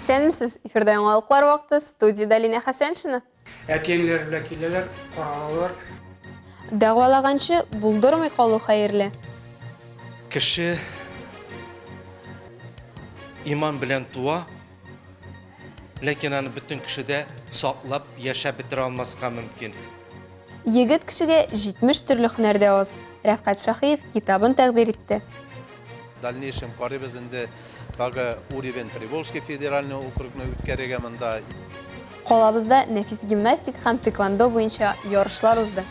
Исәнмесез, эфирда яңалыклар вакыты, студиядә Линә Хәсәншина. Әти-әниләре белән киләләр, каралалар. Дәгъвалаганчы, булдырмый калу хәерле. Кеше иман белән туа, ләкин аны бөтен кеше дә саклап яшәп бетерә алмаска мөмкин. Егет кешегә 70 төрле һөнәр дә аз. Рәфкать Шаһиев китабын тәкъдир итте. В дальнейшем карыйбыз инде тагы уровень Приволжский федеральный округны үткәрергә монда. Калабызда нәфис гимнастика һәм тэквондо буенча ярышлар узды.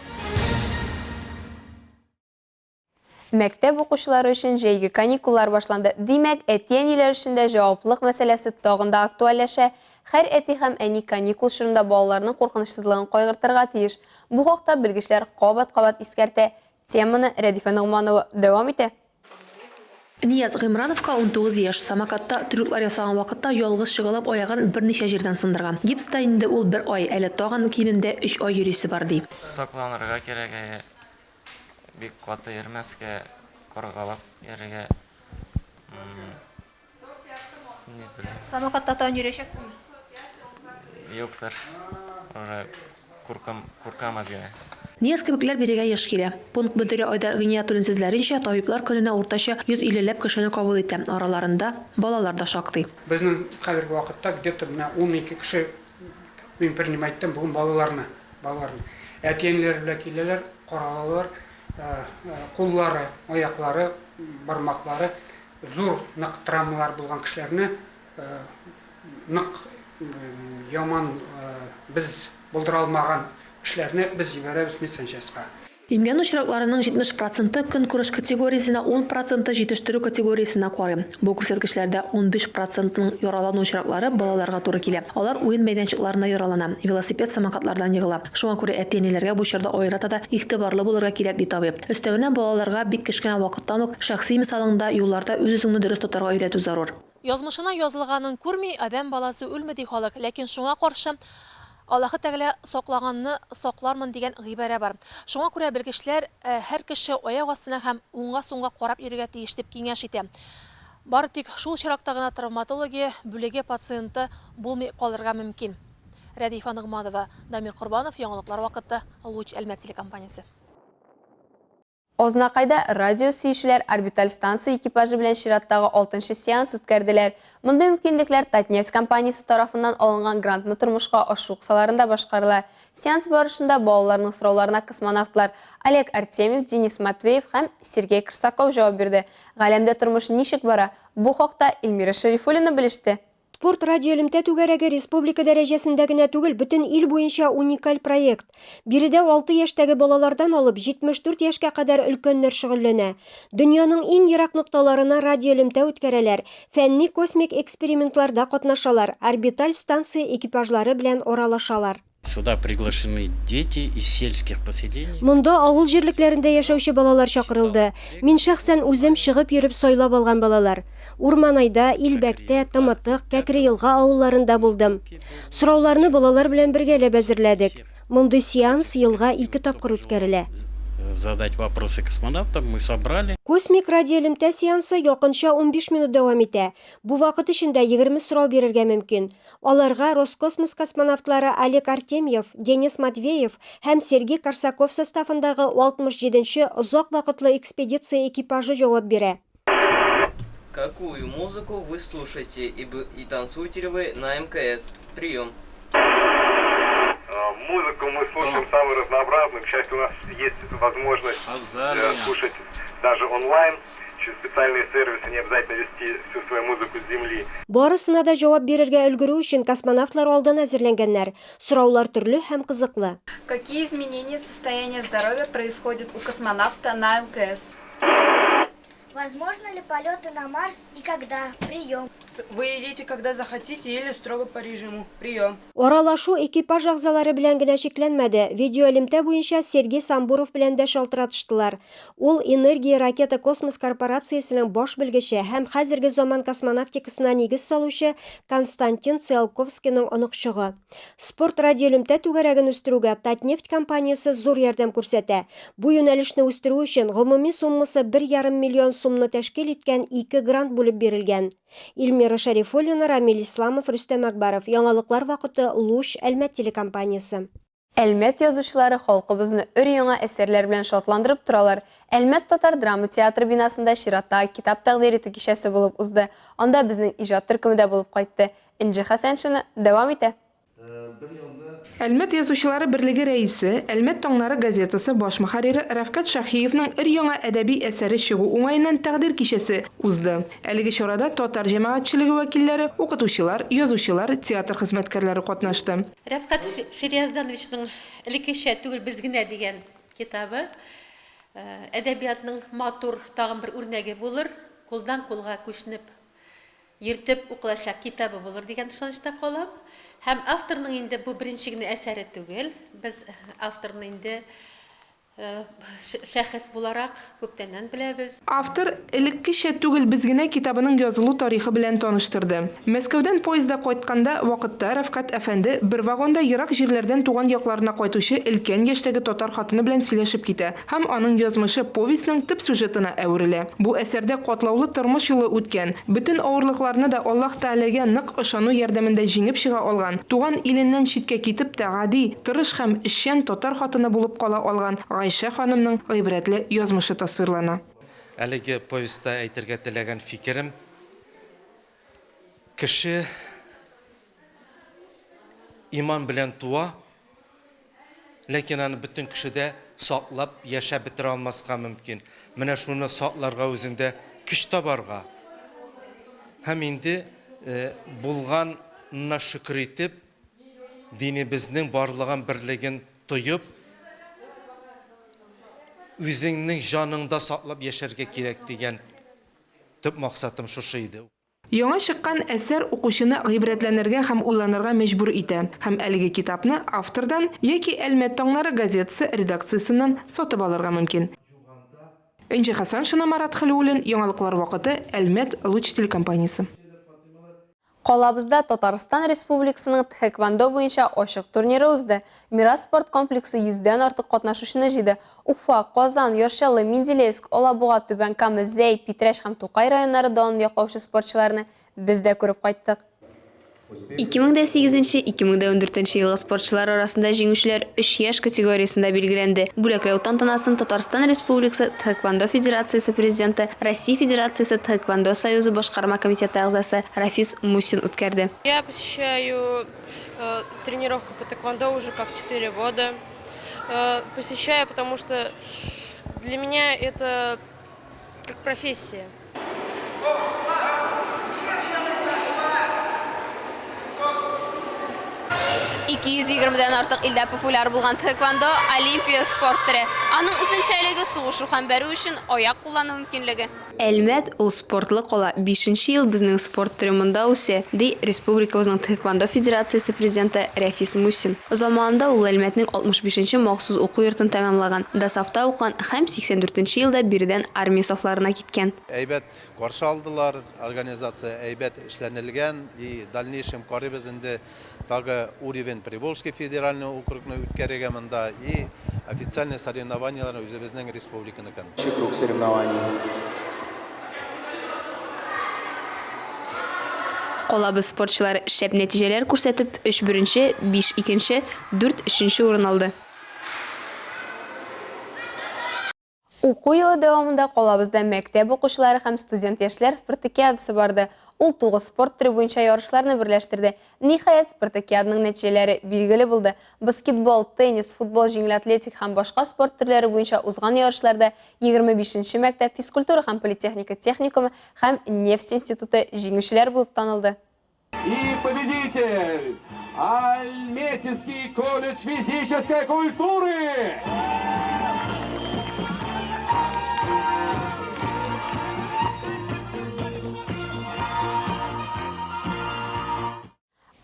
Мәктәп укучылары өчен җәйге каникуллар башланды. Димәк, әти-әниләр өчен дә җаваплылык мәсьәләсе тагын да актуальләшә. Һәр әти һәм әни каникул чорында балаларның куркынычсызлыгын кайгыртырга тиеш. Бу хакта белгечләр кабат-кабат искәртә. Теманы Рәдифә Ногманова дәвам итә. Нияз Гыймрановка 19 яшь. Самокатта трюклар ясаган вакытта ялгыз чыгылып аягын берничә җирдән сындырган. Гипста инде ул бер ай, әле тагын кимендә өч ай йөрисе бар, ди. Сакланырга кирәк, әйе. Бик каты йөрмәскә, каргалап йөрергә. Ни белмим. Самокатта тагын йөрәчәксеңме? Юктыр. Уже куркам, куркам аз генә. Нияз кебекләр бирегә еш килә. Пункт мөдире Айдар Гыйниятуллин сүзләренчә, табиблар көненә уртача 150 ләп кешене кабул итә, араларында балалар да шактый. Безнең хәзерге вакытта где-то менә 12 кеше мин принимать иттем бүген балаларны, балаларны. Әти-әниләре белән киләләр, каралалар, куллары, аяклары, бармаклары зур нык травмалар булган кешеләрне нык яман без булдыра алмаган эшләрне без җибәрәбез медсанчастька. Имгәнү очракларының 70 проценты көнкүреш категориясенә, ун проценты җитештерү категориясенә карый. Бу күрсәткечләрдә 15 процентның яралану очраклары балаларга туры килә. Алар уен мәйданчыкларында яралана, велосипед, самокатлардан егыла. Шуңа күрә әти-әниләргә бу чорда аерата да игътибарлы булырга кирәк, ди табиб. Өстәвенә, балаларга бик кечкенә вакыттан ук шәхси мисалыңда юлларда үз-үзеңне дөрес тотарга өйрәтү зарур. Язмышына язылганын күрми, адәм баласы үлми, ди халык. Ләкин шуңа каршы Аллаһы Тәгалә саклаганны саклармын дигән гыйбарә бар. Шуңа күрә белгечләр һәр кеше аяк астына һәм уңга-сулга карап йөрергә тиеш дип киңәш итә. Бары тик шул очракта гына травматология бүлеге пациенты булмый калырга мөмкин. Рәдифә Ногманова, Дамир Корбанов, Яңалыклар вакыты, Луч Әлмәт телекомпаниясе. Азнакайда радио сөючеләр орбиталь станция экипажы белән чираттагы алтынчы сеанс үткәрделәр. Мондый мөмкинлекләр Татнефть компаниясе тарафыннан алынган грантны тормышка ашыру кысаларында башкарыла. Сеанс барышында балаларның сорауларына космонавтлар Олег Артемьев, Денис Матвеев һәм Сергей Корсаков җавап бирде. Галәмдә тормыш ничек бара? Бу хакта Эльмира Шәрифуллина белеште. Спорт радиоэлемтә түгәрәге республика дәрәҗәсендә генә түгел, бөтен ил буенча уникаль проект. Биредә 6 яшьтәге балалардан алып 74 яшькә кадәр өлкәннәр шөгыльләнә. Дөньяның иң ерак нокталарына радиоэлемтә үткәрәләр, фәнни космик экспериментларда катнашалар, орбиталь станция экипажлары белән аралашалар. Сюда приглашены дети из сельских поселений. Монда авыл җирлекләрендә яшәүче балалар чакырылды. Мин шәхсән үзем чыгып йөреп сайлап алган балалар. Урманайда, Илбәктә, Тымытык, Кәкре Елга авылларында булдым. Сорауларны балалар белән бергәләп әзерләдек. Мондый сеанс елга ике тапкыр үткәрелә. Задать вопросы космонавтам мы собрали. Космик радиоэлемтә сеансы якынча 15 минут дәвам итә. Бу вакыт эчендә 20 сорау бирергә мөмкин. Аларга Роскосмос космонавтлары Олег Артемьев, Денис Матвеев һәм Сергей Корсаков составындагы 67 нче озак вакытлы экспедиция экипажы җавап бирә. Какую музыку вы слушаете и и танцуете ли вы на мкс? Прием. Музыку мы слушаем самую разнообразную. К счастью, у нас есть возможность слушать даже онлайн. Через специальные сервисы, не обязательно вести всю свою музыку с земли. Барысына да җавап бирергә өлгерү өчен космонавтлар алдан әзерләнгәннәр. Сораулар төрле һәм кызыклы. Какие изменения состояния здоровья происходят у космонавта на мкс? Возможны ли полеты на Марс и когда? Прием. Вы едите, когда захотите или строго по режиму. Прием. Аралашу экипаж әгъзалары белән генә чикләнмәде, видеоэлемтә буенча Сергей Самбуров белән дә шалтыратыштылар. Ул Энергия ракета-космос корпорациясенең баш белгече һәм хәзерге заман космонавтикасына нигез салучы Константин Циолковскийның оныкчыгы. Спорт радиоэлемтә түгәрәген үстерүгә Татнефть компаниясе зур ярдәм күрсәтә. Бу юнәлешне үстерү өчен гомуми суммасы 1,5 миллион сумны тәшкил иткән ике грант бүлеп бирелгән. Илмира Шәрифуллина, Рамил Исламов, Рөстәм Әкбәров. Яңалыклар вакыты, Луч, Әлмәт телекомпаниясе. Әлмәт язучылары халкыбызны өр-яңа әсәрләр белән шатландырып торалар. Әлмәт татар драма театры бинасында чираттагы китап тәкъдир итү кичәсе булып узды. Анда безнең иҗат төркеме дә булып кайтты. Энҗе Хәсәншина дәвам итә. Әлмәт язучылары берлеге рәисе, Әлмәт таңнары газетасы баш мөхәррире Рәфкать Шаһиевның өр-яңа әдәби әсәре чыгу уңаеннан тәкъдир кичәсе узды. Әлеге чарада татар җәмәгатьчелеге вәкилләре, укытучылар, язучылар, театр хезмәткәрләре катнашты. Рәфкать Шириаздановичның Элеккечә түгел без генә дигән китабы әдәбиятның матур тагын бер үрнәге булыр, кулдан-кулга күченеп йөртеп укылачак китабы булыр дигән ышанычта калам. Һәм авторның инде бу беренче генә әсәре түгел. Без авторны инде шәхес буларак күптәннән беләбез. Автор Элеккечә түгел без генә китабының язылу тарихы белән таныштырды. Мәскәүдән поездда кайтканда вакытта Рәфкать әфәнде бер вагонда ерак җирләрдән туган якларына кайтучы өлкән яшьтәге татар хатыны белән сөйләшеп китә һәм аның язмышы повестьның төп сюжетына әверелә. Бу әсәрдә катлаулы тормыш юлы үткән, бөтен авырлыкларны да Аллаһ Тәгаләгә нык ышану ярдәмендә җиңеп чыга алган, туган иленнән читкә китеп тә гади, тырыш һәм эшчән татар хатыны булып кала алган Гайшә ханымның гыйбрәтле язмышы тасвирлана. Әлеге повестьта әйтергә теләгән фикерем, кеше иман белән туа, Ләкин аны бөтен кеше дә саклап яшәп бетерә алмаска мөмкин. Менә шуны сакларга үзеңдә көч табарга һәм инде булганына шөкер итеп, динебезнең барлыгын, берлеген тоеп, үзеңнең җаныңда саклап яшәргә кирәк дигән төп максатым шушы иде. Яңа чыккан әсәр укучыны гыйбрәтләнергә һәм уйланырга мәҗбүр итә һәм әлеге китапны автордан яки Әлмәт таңнары газетасы редакциясеннән сатып алырга мөмкин. Энҗе Хәсәншина, Марат Хәлиуллин, Яңалыклар вакыты, Әлмәт, Луч телекомпаниясе. Калабызда Татарстан Республикасының тхэквондо буенча ачык турниры узды. Мирас спорт комплексы йөздән артык катнашучыны җыйды. Уфа, Казан, Яр Чаллы, Менделеевск, Алабуга, Түбән Кама, Зәй, Питрәч һәм Тукай районнары данын яклаучы спортчыларны без дә күреп кайттык. 2008 2014 елгы спортчылар арасында җиңүчеләр өч яшь категориясендә билгеләнде. Бүләкләү тантанасын Татарстан Республикасы Тхэквондо федерациясе президенты, Россия Федерациясе Тхэквондо союзы башкарма комитеты әгъзасы Рафис Мусин үткәрде. Я посещаю э, тренировку по тэквондо уже как 4 года. Э, посещаю, потому что для меня это как профессия. 220 дән артык илдә популяр булган тхэквондо олимпия спорт төре. Аның үзенчәлеге сугышу һәм бәрү өчен аяк куллану мөмкинлеге. Әлмәт, ул спортлы кала, бишенче ел безнең спорт төре монда үсә, ди республикабызның тхэквондо федерациясе президенты Рәфис Мусин. Заманында ул Әлмәтнең 65 нче махсус уку йортын тәмамлаган, ДОСААФта укыган һәм 84 нче елда биредән армия сафларына киткән. Әйбәт каршы алдылар, организация әйбәт эшләнелгән и дальнейшем карыйбыз инде Тагы уровень Приволжский федеральный округны үткәрергә монда и официальный соревнованиеләрне үзебезнең республиканыкын. Круг соревнований. Калабыз спортчылары шәп нәтиҗәләр күрсәтеп, өч беренче, биш икенче, дүрт өченче урын алды. Уку елы дәвамында калабызда мәктәп укучылары һәм студент яшьләр спартакиадасы барды. Ул тугыз спорт төре буенча ярышларны берләштерде. Ниһаять, спартакиаданың нәтиҗәләре билгеле булды. Баскетбол, теннис, футбол, җиңел атлетик һәм башка спорт төрләре буенча узган ярышларда 25 нче мәктәп физкультура һәм политехника техникумы һәм нефть институты җиңүчеләр булып танылды. И победитель Альметьевский колледж физической культуры!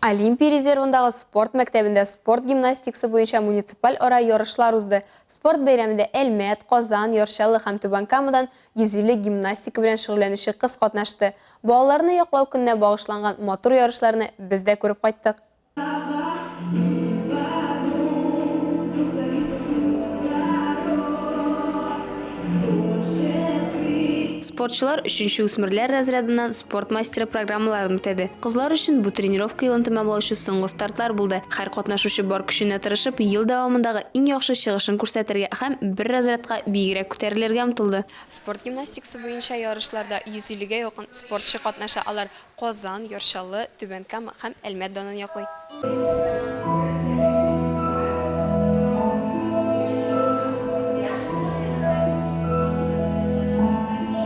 Олимпия резервындагы спорт мәктәбендә спорт гимнастикасы буенча муниципаль ара ярышлар узды. Спорт бәйрәмендә Әлмәт, Казан, Яр Чаллы һәм Түбән Камадан 150 гимнастика белән шөгыльләнүче кыз катнашты. Балаларны яклау көненә багышланган матур ярышларны без дә күреп кайттык. Спортчылар өченче үсмерләр разрядыннан спорт мастеры программаларын үтәде. Кызлар өчен бу тренировка елын тәмамлаучы соңгы стартлар булды. Һәр катнашучы бар көченә тырышып, ел дәвамындагы иң яхшы чыгышын күрсәтергә һәм бер разрядка биегрәк күтәрелергә омтылды. Спорт гимнастикасы буенча ярышларда 150 гә якын спортчы катнаша. Алар Казан, Яр Чаллы, Түбән Кама һәм Әлмәт данын яклый.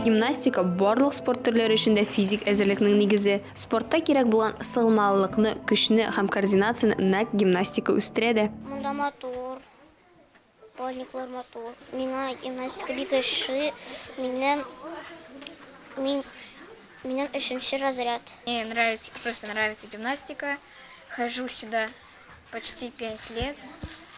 Гимнастика, барлык спорт төрләре өчен дә физик әзерлекнең нигезе. Спортта кирәк булган сыгылмалылыкны, көчне һәм координацияне нәкъ гимнастика үстерә дә. Монда матур. Бальниклар матур. Миңа гимнастика бик ошый. Минем мин минем өченче разряд. Мне нравится, просто нравится гимнастика. Хожу сюда почти пять лет.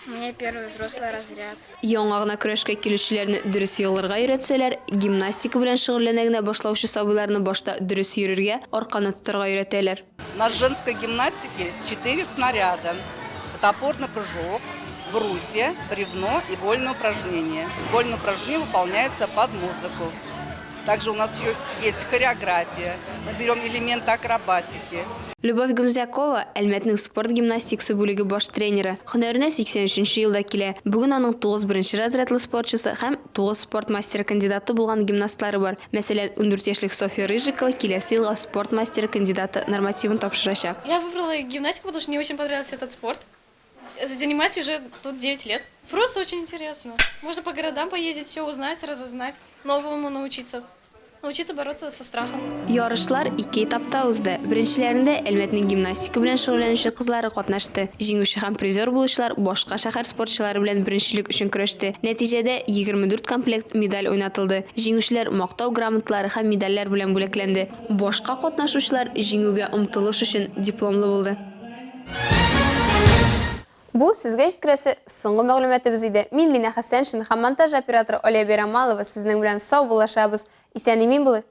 У меня первый взрослый разряд. Яңа гына көрәшкә килүчеләрне дөрес егылырга өйрәтсәләр, гимнастика белән шөгыльләнә генә башлаучы сабыйларны башта дөрес йөрергә, арканы тотарга өйрәтәләр. На женской гимнастике четыре снаряда. Это опорный прыжок, брусья, бревно и вольное упражнение. Вольное упражнение выполняется под музыку. Также у нас еще есть хореография. Мы берем элементы акробатики. Любовь Гомзякова, Әлмәтнең спорт гимнастикасы бүлеге баш тренеры. Һөнәренә 83 нче елда килә. Бүген аның 9 беренче разрядлы спортчысы һәм 9 спорт мастеры кандидаты булган гимнастлары бар. Мәсәлән, 14 яшьлек Софья Рыжикова киләсе елга спорт мастеры кандидаты нормативын тапшырачак. Я выбрала гимнастику, потому что мне очень понравился этот спорт. Занимаюсь уже тут 9 лет. Просто очень интересно. Можно по городам поездить, все узнать, разузнать, новому научиться. Научиться бороться со страхом. Ярышлар ике этапта узды. Беренчеләрендә Әлмәтнең гимнастика белән шөгыльләнүче кызлары катнашты. Җиңүче һәм призер булучылар башка шәһәр спортчылары белән беренчелек өчен көрәште. Нәтиҗәдә, 24 комплект медаль уйнатылды. Җиңүчеләр Мактау грамоталары һәм медальләр белән бүләкләнде. Башка катнашучылар җиңүгә омтылыш өчен дипломлы булды. Бу сезгә җиткерәсе соңгы мәгълүматыбыз иде. Мин Линә Хәсәншина һәм монтаж операторы Алия Бәйрамалова сезнең белән саубуллашабыз. Исән-имин булыйк!